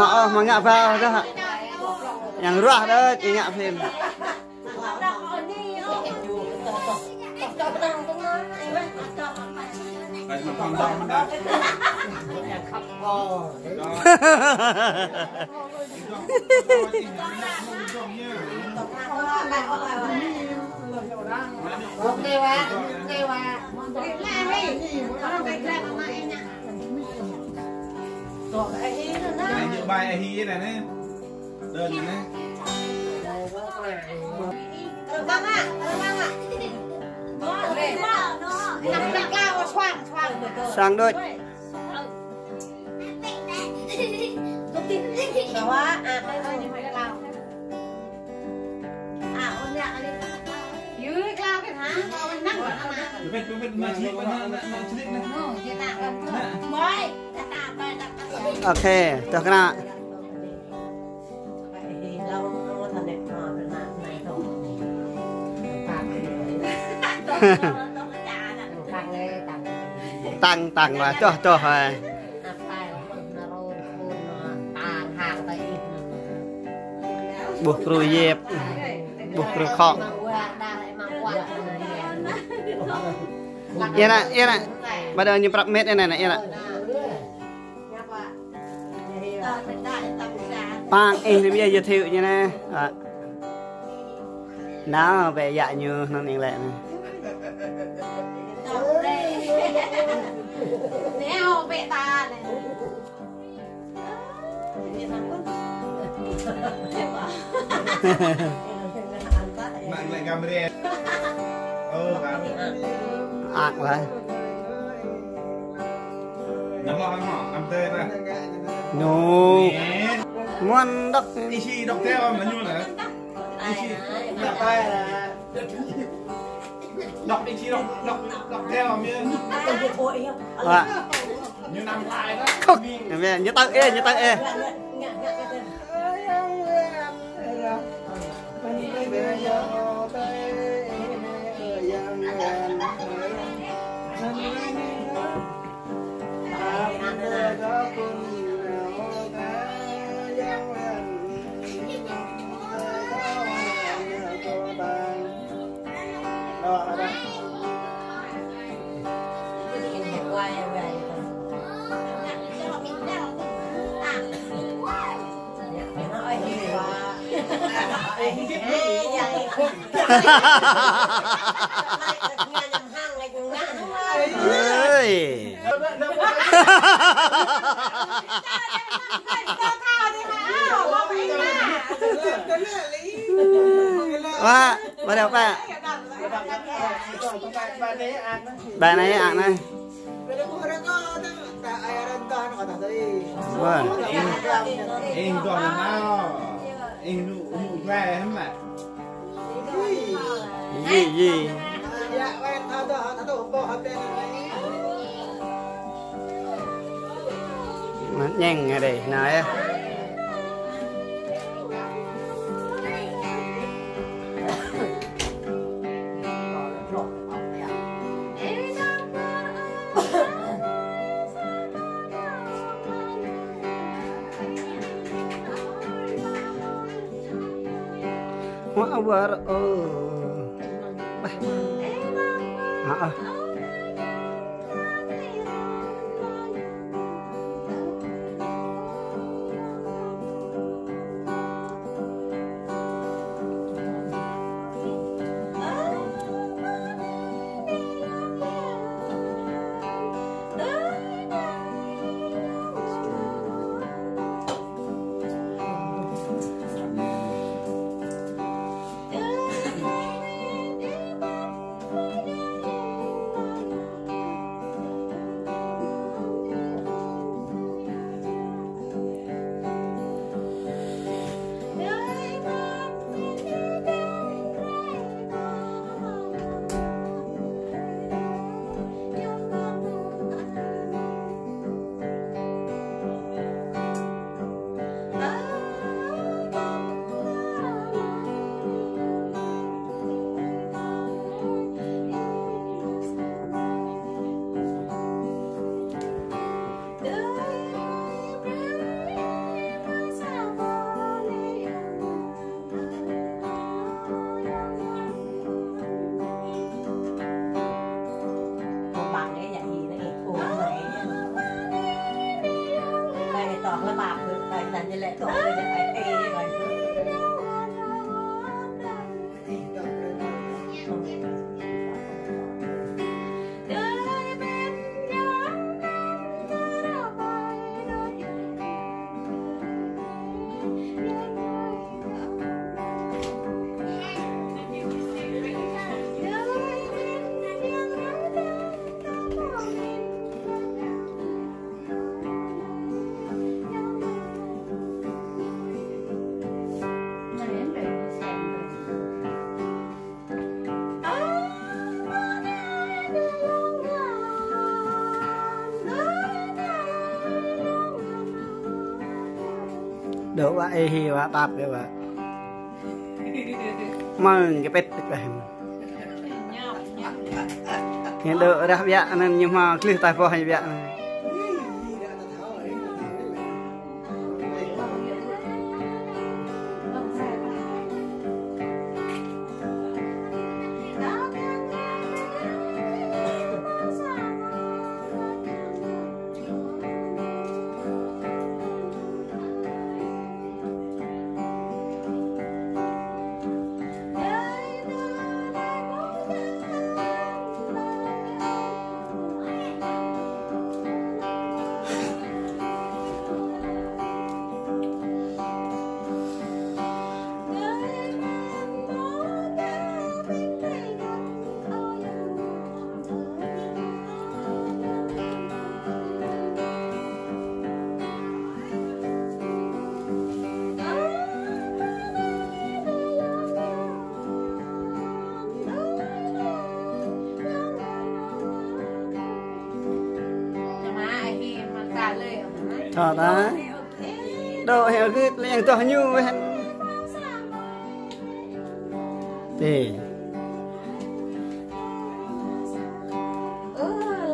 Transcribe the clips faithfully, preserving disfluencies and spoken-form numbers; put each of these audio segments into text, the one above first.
Ơ, mă ngă ƀâo đôč. Yang ruah đôč, ñu ngă phim. Bài hi này này. Đơn này này. Sang đôi. Ok, tuh kena. Tăng, tăng lah, tuh, tuh, hai. Ƀuh kru yep, ƀuh kru khŏk. Ia nă, ia nă. Ƀơi anai ñu prăp met ia nă, ia nă. Păng ih anai ƀiă giới thiệu ñu nă. Nao bĕ yă ñu anŭn ing lĕ nă. Mă lĕ kamre. Ơ, kamre. Ak lah. Nă mă, nă mă, amtơi lah. Nô. Nè. Muan đŏk. Ih si đŏk teo mă ñu lah. Ih si đŏk teo lah. Đŏk ih si đŏk, đŏk, đŏk teo mă ñu. Wă. Ñu năm lai lah. Khŏk. Ñu tơ̆ ê, ñu tơ̆ ê. Ơi. Wă, ƀơi đŏk ƀă. Bài này, ak anai. Vâng. Ih, ih, dŏ nao. Ih, nŭ, nŭ glai hăm mă. Yê, yê. Mă ñeng adih nao yơh. Hoa war ơ. Bah. Hă, ơ. Dŏ wă ih hi wă tap kơ wă. Mơ̆ng kơ pĕt tĕk wă. Ñu dŏ rah biă anŭn ñu hmâo glưh tai pô hăng biă anŭn. Thọ ta. Dŏ heo gưt leng toh ñu weh. Tê. Ơ,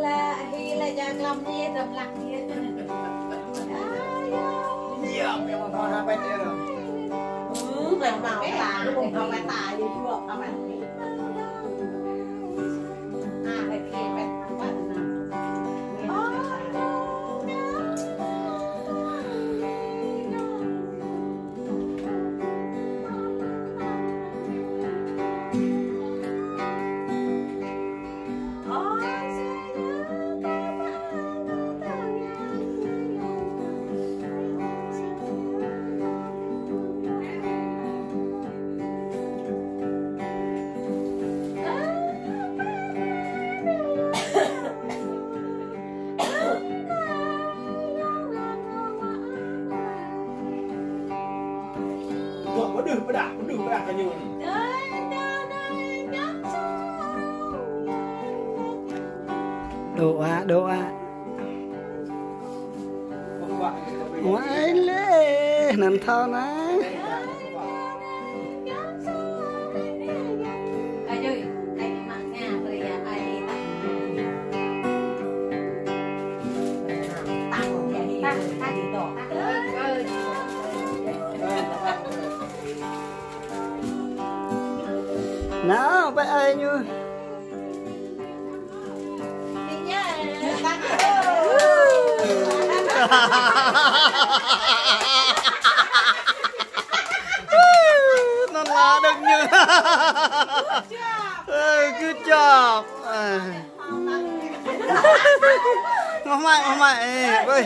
la hi la ja klam ni dam lak ni. Iya, memang kau dapat ya. Hmm, memang mau lah. Kau kata aja juga kapan. Wah, waduh, pedah, waduh, pedah kanyun. Đổ ạ, đổ ạ. Ngoài lê, nằm thao nè. Nào, bye ai ñu. Năn la đơ̆ng ñu. Ơ, good job. Ơ. Ngŏ hmai, ngŏ hmai. Ơ, ơi.